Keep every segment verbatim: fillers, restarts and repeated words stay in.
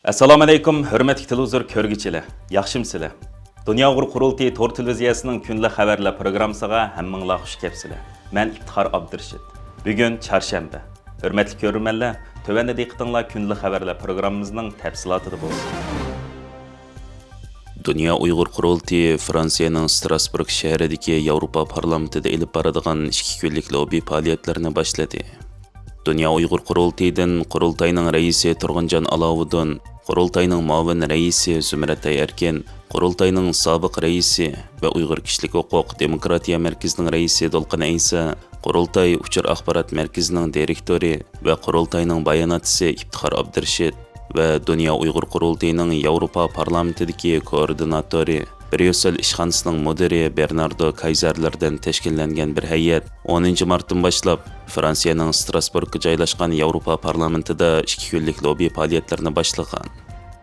ئەسسالامۇئەلەيكۇم، ھۆرمەتلىك تېلېۋىزور كۆرگۈچىلەر، ياخشىمۇسىلەر؟ دۇنيا ئۇيغۇر قۇرۇلتىيى تور تېلېۋىزىيەسىنىڭ كۈندىلىك خەۋەرلەر پروگراممىسىغا ھەممىڭلار خۇش كەپسىلەر. مەن ئىپتىخار ئابدۇرېشىت. بۈگۈن چارشەنبە. ھۆرمەتلىك كۆرۈرمەنلەر، تۆۋەندە دىققىتىڭلار كۈندىلىك خەۋەرلەر پروگراممىمىزنىڭ تەپسىلاتىدا بولسۇن. دۇنيا ئۇيغۇر قۇرۇلتىيى فرانسىيەنىڭ ستراسبۇرگ شەھىرىدىكى ياۋروپا پارلامېنتىدا ئېلىپ بارىدىغان ئىككى كۈنلۈك لوببى پائالىيەتلىرىنى باشلىدى. دۇنيا ئۇيغۇر قۇرۇلتىيىدىن قۇرۇلتاينىڭ رەئىسى تۇرغۇنجان ئالاۋۇدۇن، قۇرۇلتاينىڭ مۇئاۋىن رەئىسى زۇمرەتئاي ئەركىن، قۇرۇلتاينىڭ سابىق رەئىسى ۋە ئۇيغۇر كىشىلىك ھوقۇق دېموكراتىيە مەركىزىنىڭ رەئىسى دولقۇن ئەيسا، قۇرۇلتاي ئۇچۇر ئاخبارات مەركىزىنىڭ دىرېكتورى ۋە قۇرۇلتاينىڭ باياناتچىسى ئىپتىخار ئابدۇرېشىت ۋە دۇنيا ئۇيغۇر قۇرۇلتىيىنىڭ ياۋروپا پارلامېنتىدىكى كوئوردىناتورى، بريۇسسېل ئىشخانىسىنىڭ مۇدىرى بېرناردو كايزەرلەردىن تەشكىللەنگەن بىر ھەيئەت ئونىنچى مارتتىن باشلاپ فرانسىيەنىڭ ستراسبۇرگقا جايلاشقان ياۋروپا پارلامېنتىدا ئىككى كۈنلۈك لوببى پائالىيەتلىرىنى باشلىغان.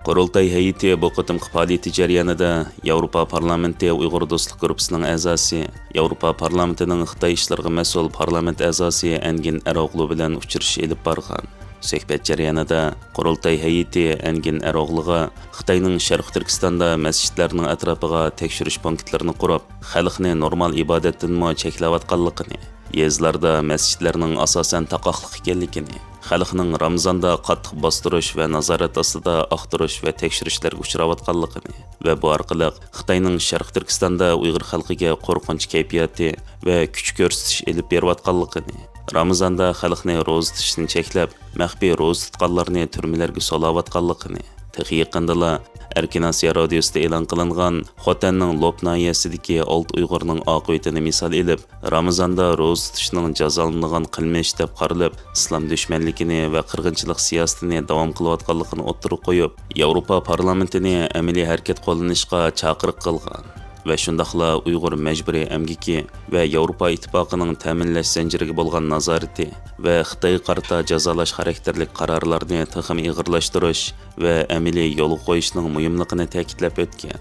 قۇرۇلتاي ھەيئىتى بۇ قېتىمقى پائالىيىتى جەريانىدا ياۋروپا پارلامېنتى ئۇيغۇر دوستلۇق گۇرۇپپىسىنىڭ ئەزاسى، ياۋروپا پارلامېنتىنىڭ خىتاي ئىشلىرىغا مەسئۇل پارلامېنت ئەزاسى ئەنگىن ئەرئوغلۇ بىلەن ئۇچرىشىش ئېلىپ بارغان. سۆھبەت جەريانىدا قۇرۇلتاي ھەيئىتى ئەنگىن ئەرئوغلۇغا خىتاينىڭ شەرقىي تۈركىستاندا مەسچىتلەرنىڭ ئەتراپىغا تەكشۈرۈش پونكىتلىرىنى قۇرۇپ، خەلقنى نورمال ئىبادەتتىنمۇ چەكلەۋاتقانلىقىنى، يېزىلاردا مەسچىتلەرنىڭ ئاساسەن تاقاقلىق ئىكەنلىكىنى، خەلقنىڭ رامىزاندا قاتتىق باستۇرۇش ۋە نازارەت ئاستىدا ئاختۇرۇش ۋە تەكشۈرۈشلەرگە ئۇچراۋاتقانلىقىنى ۋە بۇ ئارقىلىق خىتاينىڭ شەرقىي تۈركىستاندا ئۇيغۇر خەلقىگە قورقۇنچ كەيپىياتى ۋە كۈچ كۆرسىتىش ئېلىپ بېرىۋاتقانلىقىنى، رامىزاندا خەلقنى روزا تۇتۇشتىن چەكلەپ، مەخپىي روزا تۇتقانلارنى تۈرمىلەرگە سولاۋاتقانلىقىنى، تېخى يېقىندىلا ئەركىن ئاسىيا رادىيوسىدا ئېلان قىلىنغان خوتەننىڭ لوپ ناھىيەسىدىكى ئالتە ئۇيغۇرنىڭ ئاقىۋىتىنى مىسال ئېلىپ، رامىزاندا روزا تۇتۇشنىڭ جازالىنىدىغان قىلمىش دەپ قارىلىپ، ئىسلام دۈشمەنلىكىنى ۋە قىرغىنچىلىق سىياسىتىنى داۋام قىلىۋاتقانلىقىنى ئوتتۇرىغا قويۇپ، ياۋروپا پارلامېنتىنى ئەمەلىي ھەرىكەت قوللىنىشقا چاقىرىق قىلغان ۋە شۇنداقلا ئۇيغۇر مەجبۇرىي ئەمگىكى ۋە ياۋروپا ئىتتىپاقىنىڭ تەمىنلەش زەنجىرىگە بولغان نازارىتى ۋە خىتايغا قارىتا جازالاش خاراكتېرلىك قارارلارنى تېخىمۇ ئېغىرلاشتۇرۇش ۋە ئەمەلىي يولغا قويۇشنىڭ مۇھىملىقىنى تەكىتلەپ ئۆتكەن.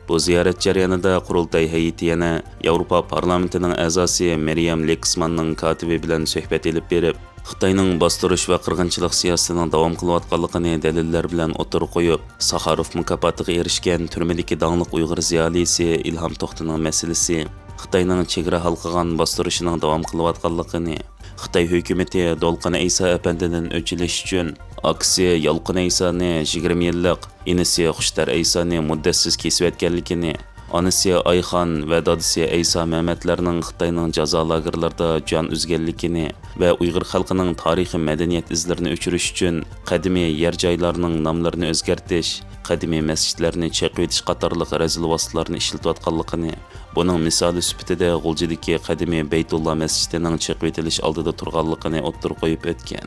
بۇ زىيارەت جەريانىدا قۇرۇلتاي ھەيئىتى يەنە ياۋروپا پارلامېنتىنىڭ ئەزاسى مىريام لېكسماننىڭ كاتىپى بىلەن سۆھبەت ئېلىپ بېرىپ، خىتاينىڭ باستۇرۇش ۋە قىرغىنچىلىق سىياسىتىنىڭ داۋام قىلىۋاتقانلىقىنى دەلىللەر بىلەن ئوتتۇرىغا قويۇپ، ساخاروف مۇكاپاتىغا ئېرىشكەن تۈرمىدىكى داڭلىق ئۇيغۇر زىيالىيسى ئىلھام توختىنىڭ مەسىلىسى، خىتاينىڭ چېگرا ھالقىغان باستۇرۇشىنىڭ داۋام قىلىۋاتقانلىقىنى، خىتاي ھۆكۈمىتى دولقۇن ئەيسا ئەپەندىدىن ئۆچ ئېلىش ئۈچۈن ئاكىسى يالقۇن ئەيسانى يىگىرمە يىللىق، ئىنىسى خۇشتار ئەيسانى مۇددەتسىز كېسىۋەتكەنلىكىنى، ئانىسى ئايخان ۋە دادىسى ئەيسا مەمەتلەرنىڭ خىتاينىڭ جازا لاگېرلىرىدا جان ئۈزگەنلىكىنى ۋە ئۇيغۇر خەلقىنىڭ تارىخىي مەدەنىيەت ئىزلىرىنى ئۆچۈرۈش ئۈچۈن قەدىمىي يەر جايلارنىڭ ناملىرىنى ئۆزگەرتىش، قەدىمىي مەسچىتلەرنى چېقىۋېتىش قاتارلىق رەزىل ۋاسىتىلەرنى ئىشلىتىۋاتقانلىقىنى، بۇنىڭ مىسالى سۈپىتىدە غۇلجىدىكى قەدىمىي بەيتۇللا مەسچىتىنىڭ چېقىۋېتىلىش ئالدىدا تۇرغانلىقىنى ئوتتۇرىغا قويۇپ ئۆتكەن.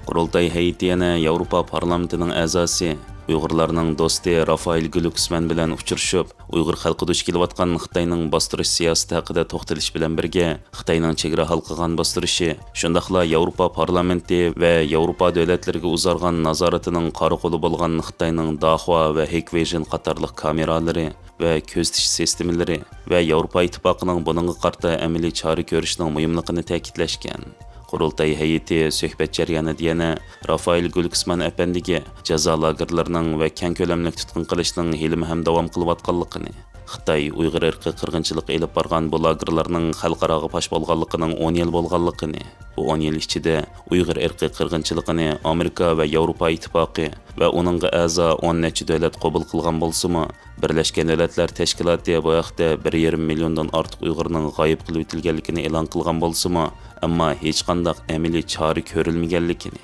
قۇرۇلتاي ھەيئىتى يەنە ياۋروپا پارلامېنتىنىڭ ئەزاسى، ئۇيغۇرلارنىڭ دوستى رافائېل گلۇكسمەن بىلەن ئۇچرىشىپ، ئۇيغۇر خەلقى دۇچ كېلىۋاتقان خىتاينىڭ باستۇرۇش سىياسىتى ھەققىدە توختىلىش بىلەن بىرگە، خىتاينىڭ چېگرا ھالقىغان باستۇرۇشى، شۇنداقلا ياۋروپا پارلامېنتى ۋە ياۋروپا دۆلەتلىرىگە ئۇزارغان نازارىتىنىڭ قاراقولى بولغان خىتاينىڭ داخۇا ۋە ھىكۋىژن قاتارلىق كامېرالىرى، ۋە كۆزىتىش سىستېمىلىرى ۋە ياۋروپا ئىتتىپاقىنىڭ بۇنىڭغا قارىتا ئەمەلىي چارە كۆرۈشىنىڭ مۇھىملىقىنى تەكىتلەشكەن. قۇرۇلتاي ھەيئىتى سۆھبەت جەريانىدا يەنە رافائېل گلۇكسمان ئەپەندىگە جازا لاگېرلىرىنىڭ ۋە كەڭ كۆلەملىك تۇتقۇن قىلىشنىڭ ھېلىمۇ ھەم داۋام قىلىۋاتقانلىقىنى، خىتاي ئۇيغۇر ئىرقىي قىرغىنچىلىقى ئېلىپ بارغان بۇ لاگېرلارنىڭ خەلقئاراغا پاش بولغانلىقىنىڭ ئون يىل بولغانلىقىنى، بۇ ئون يىل ئىچىدە ئۇيغۇر ئىرقىي قىرغىنچىلىقىنى ئامېرىكا ۋە ياۋروپا ئىتتىپاقى ۋە ئۇنىڭغا ئەزا ئون نەچچە دۆلەت قوبۇل قىلغان بولسىمۇ، بىرلەشكەن دۆلەتلەر تەشكىلاتى بۇ ھەقتە بىر يېرىم مىليوندىن ئارتۇق ئۇيغۇرنىڭ غايىب قىلىۋېتىلگەنلىكىنى ئېلان قىلغان بولسىمۇ، ئەمما ھېچقانداق ئەمەلىي چارە كۆرۈلمىگەنلىكىنى،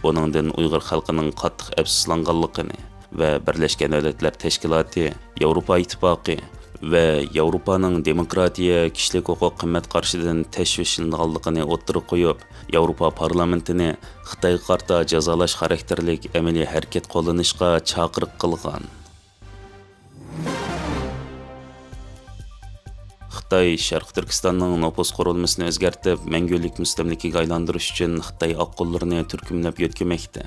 بۇنىڭدىن ئۇيغۇر خەلقىنىڭ قاتتىق ئەپسۇسلانغانلىقىنى ۋە بىرلەشكەن دۆلەتلەر تەشكىلاتى، ياۋروپا ئىتتىپاقى ۋە ياۋروپانىڭ دېموكراتىيە، كىشىلىك ھوقۇق قىممەت قارىشىدىن تەشۋىشلىنىدىغانلىقىنى ئوتتۇرىغا قويۇپ، ياۋروپا پارلامېنتىنى خىتايغا قارىتا جازالاش خاراكتېرلىك ئەمەلىي ھەرىكەت قوللىنىشقا چاقىرىق قىلغان. خىتاي شەرقىي تۈركىستاننىڭ نوپۇس قۇرۇلمىسىنى ئۆزگەرتىپ، مەڭگۈلۈك مۇستەملىكىگە ئايلاندۇرۇش ئۈچۈن خىتاي ئاققۇنلىرىنى تۈركۈملەپ يۆتكىمەكتە.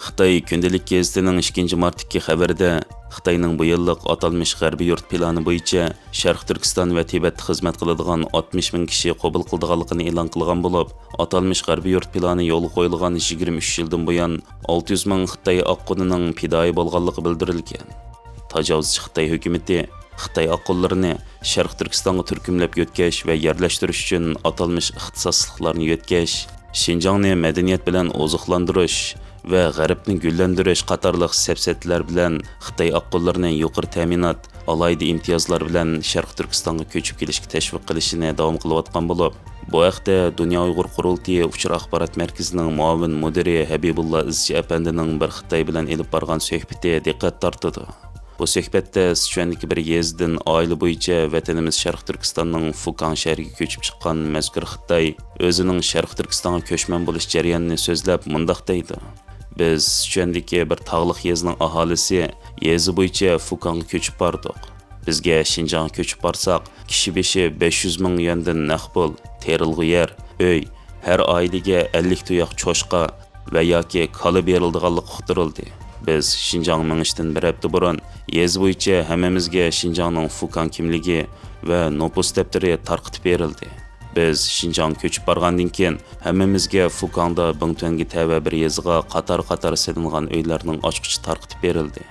خىتاي كۈندىلىك گېزىتىنىڭ ئىككىنچى مارتتىكى خەۋىرىدە، خىتاينىڭ بۇ يىللىق ئاتالمىش غەربىي يۇرت پىلانى بويىچە شەرقىي تۈركىستان ۋە تىبەتتە خىزمەت قىلىدىغان ئاتمىش مىڭ كىشى قوبۇل قىلىدىغانلىقىنى ئېلان قىلغان بولۇپ، ئاتالمىش غەربىي يۇرت پىلانى يولغا قويۇلغان يىگىرمە ئۈچ يىلدىن بۇيان ئالتە يۈز مىڭ خىتاي ئاققۇنىنىڭ پىدائىي بولغانلىقى بىلدۈرۈلگەن. تاجاۋۇزچى خىتاي ھۆكۈمىتى خىتاي ئاققۇنلىرىنى شەرقىي تۈركىستانغا تۈركۈملەپ يۆتكەش ۋە يەرلەشتۈرۈش ئۈچۈن ئاتالمىش ئىختىساسلىقلارنى يۆتكەش، شىنجاڭنى مەدەنىيەت بىلەن ئوزۇقلاندۇرۇش ۋە غەربنى گۈللەندۈرۈش قاتارلىق سەپسەتىلەر بىلەن خىتاي ئاققۇنلىرىنى يۇقىرى تەمىنات، ئالاھىدە ئىمتىيازلار بىلەن شەرقىي تۈركىستانغا كۆچۈپ كېلىشكە تەشۋىق قىلىشىنى داۋام قىلىۋاتقان بولۇپ، بۇ ھەقتە دۇنيا ئۇيغۇر قۇرۇلتىيى ئۇچۇر ئاخبارات مەركىزىنىڭ مۇئاۋىن مۇدىرى ھەبىبۇللا ئىزچى ئەپەندىنىڭ بىر خىتاي بىلەن ئېلىپ بارغان سۆھبىتى دىققەت تارتىدۇ. بۇ سۆھبەتتە سىچۈەندىكى بىر يېزىدىن ئائىلە بويىچە ۋەتىنىمىز شەرقىي تۈركىستاننىڭ فۇكاڭ شەھىرىگە كۆچۈپ چىققان مەزكۇر خىتاي ئۆزىنىڭ شەرقىي تۈركىستانغا كۆچمەن بولۇش جەريانىنى سۆزلەپ مۇنداق دەيدۇ: «بىز سىچۈەندىكى بىر تاغلىق يېزىنىڭ ئاھالىسى، يېزا بويىچە فۇكاڭغا كۆچۈپ باردۇق. بىزگە شىنجاڭغا كۆچۈپ بارساق، كىشى بېشى بەش يۈز مىڭ يۈەندىن نەق پۇل، تېرىلغۇ يەر، ئۆي، ھەر ئائىلىگە ئەللىك تۇياق چوشقا ۋە ياكى كالا بېرىلىدىغانلىقى ئۇقتۇرۇلدى. بىز شىنجاڭغا مېڭىشتىن بىر ھەپتە بۇرۇن يېزا بويىچە ھەممىمىزگە شىنجاڭنىڭ فۇكاڭ كىملىكى ۋە نوپۇس دەپتىرى تارقىتىپ بېرىلدى. بىز شىنجاڭغا كۆچۈپ بارغاندىن كېيىن، ھەممىمىزگە فۇكاڭدا بىڭتۈەنگە تەۋە بىر يېزىغا قاتار-قاتار سېلىنغان ئۆيلەرنىڭ ئاچقۇچى تارقىتىپ بېرىلدى.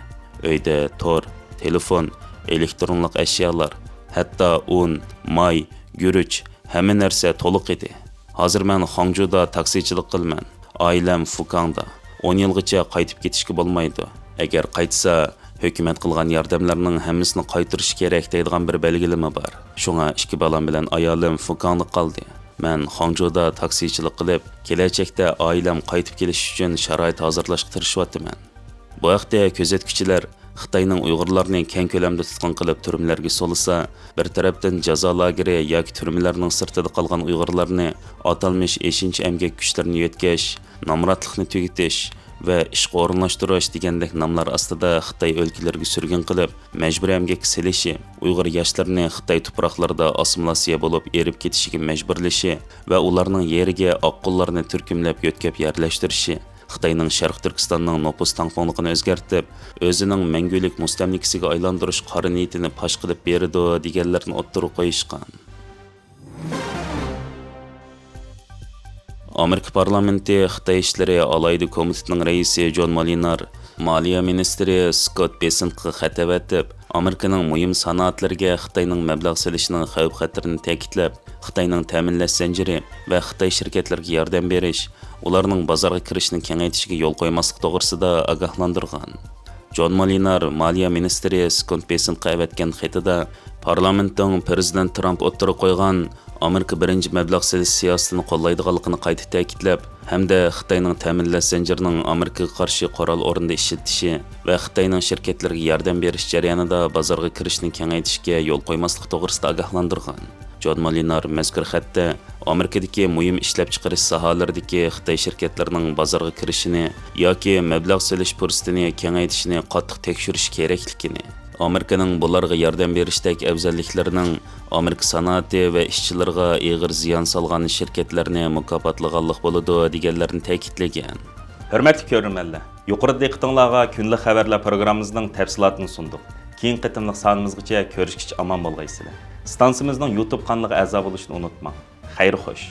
ئۆيدە تور، تېلېفون، ئېلېكترونلۇق ئەشيالار، ھەتتا ئۇن، ماي، گۈرۈچ، ھەممە نەرسە تولۇق ئىدى. ھازىر مەن خاڭجۇدا تاكسىچىلىق قىلىمەن. ئائىلەم فۇكاڭدا. ئون يىلغىچە قايتىپ كېتىشكە بولمايدۇ. ئەگەر قايتسا، ھۆكۈمەت قىلغان ياردەملەرنىڭ ھەممىسىنى قايتۇرۇش كېرەك» دەيدىغان بىر بەلگىلىمە بار. شۇڭا ئىككى بالام بىلەن ئايالىم فۇكاڭدا قالدى. مەن خاڭجۇدا تاكسىچىلىق قىلىپ، كېلەچەكتە ئائىلەم قايتىپ كېلىش ئۈچۈن شارائىت ھازىرلاشقا تىرىشىۋاتىمەن. بۇ ھەقتە كۆزەتكۈچىلەر خىتاينىڭ ئۇيغۇرلارنى كەڭ كۆلەمدە تۇتقۇن قىلىپ تۈرمىلەرگە سولىسا، بىر تەرەپتىن جازا لاگېرى ياكى تۈرمىلەرنىڭ سىرتىدا قالغان ئۇيغۇرلارنى ئاتالمىش ئېشىنچا ئەمگەك كۈچلىرىنى يۆتكەش، نامراتلىقنى تۈگىتىش ۋە ئىشقا ئورۇنلاشتۇرۇش دېگەندەك ناملار ئاستىدا خىتاي ئۆلكىلىرىگە سۈرگۈن قىلىپ، مەجبۇرىي ئەمگەككە سېلىشى، ئۇيغۇر ياشلىرىنى خىتاي تۇپراقلىرىدا ئاسسىمىلياتسىيە بولۇپ ئېرىپ كېتىشىگە مەجبۇرلىشى ۋە ئۇلارنىڭ يېرىگە ئاققۇنلارنى تۈركۈملەپ يۆتكەپ يەرلەشتۈرۈشى، خىتاينىڭ شەرقىي تۈركىستاننىڭ نوپۇس تەڭپۇڭلۇقىنى ئۆزگەرتىپ، ئۆزىنىڭ مەڭگۈلۈك مۇستەملىكىسىگە ئايلاندۇرۇش قارا نىيىتىنى پاش قىلىپ بېرىدۇ، دېگەنلەرنى ئوتتۇرىغا قويۇشقان. ئامېرىكا پارلامېنتى خىتاي ئىشلىرى ئالاھىدە كومىتېتىنىڭ رەئىسى جون مالىنار مالىيە مىنىستىرى سكوت بېسېنتقا خەت ئەۋەتىپ، ئامېرىكىنىڭ مۇھىم سانائەتلىرىگە خىتاينىڭ مەبلەغ سېلىشىنىڭ خەۋپ-خەتىرىنى تەكىتلەپ، خىتاينىڭ تەمىنلەش زەنجىرى ۋە خىتاي شىركەتلىرىگە ياردەم بېرىش، ئۇلارنىڭ بازارغا كىرىشىنى كېڭەيتىشىگە يول قويماسلىق توغرىسىدا ئاگاھلاندۇرغان. جون مالىنار مالىيە مىنىستىرى سكوت بېسېنتقا ئەۋەتكەن خېتىدا پارلامېنتنىڭ پىرېزىدېنت ترامپ ئوتتۇرىغا قويغان ئامېرىكا بىرىنچى مەبلەغ سېلىش سىياسىتىنى قوللايدىغانلىقىنى قايتا تەكىتلەپ، ھەمدە خىتاينىڭ تەمىنلەش زەنجىرىنىڭ ئامېرىكىغا قارشى قورال ئورنىدا ئىشلىتىشى ۋە خىتاينىڭ شىركەتلىرىگە ياردەم بېرىش جەريانىدا بازارغا كىرىشنى كېڭەيتىشكە يول قويماسلىق توغرىسىدا ئاگاھلاندۇرغان. جون مالىنار مەزكۇر خەتتە ئامېرىكىدىكى مۇھىم ئىشلەپچىقىرىش ساھەلىرىدىكى خىتاي شىركەتلىرىنىڭ بازارغا كىرىشىنى ياكى مەبلەغ سېلىش پۇرسىتىنى كېڭەيتىشىنى قاتتىق تەكشۈرۈش كېرەكلىكىنى، ئامېرىكىنىڭ بۇلارغا ياردەم بېرىشتەك ئەۋزەللىكلىرىنىڭ ئامېرىكا سانائىتى ۋە ئىشچىلىرىغا ئېغىر زىيان سالغان شىركەتلەرنى مۇكاپاتلىغانلىق بولىدۇ، دېگەنلەرنى تەكىتلىگەن. ھۆرمەتلىك كۆرۈرمەنلەر، يۇقىرىدا دىققىتىڭلارغا كۈندىلىك خەۋەرلەر پروگراممىمىزنىڭ تەپسىلاتىنى سۇندۇق. كېيىنكى قېتىملىق سانىمىزغىچە كۆرۈشكىچە ئامان بولغايسىلەر. ئىستانسىمىزنىڭ يۇتۇب قانىلىغا ئەزا بولۇشنى ئۇنتۇماڭ. خەير خوش.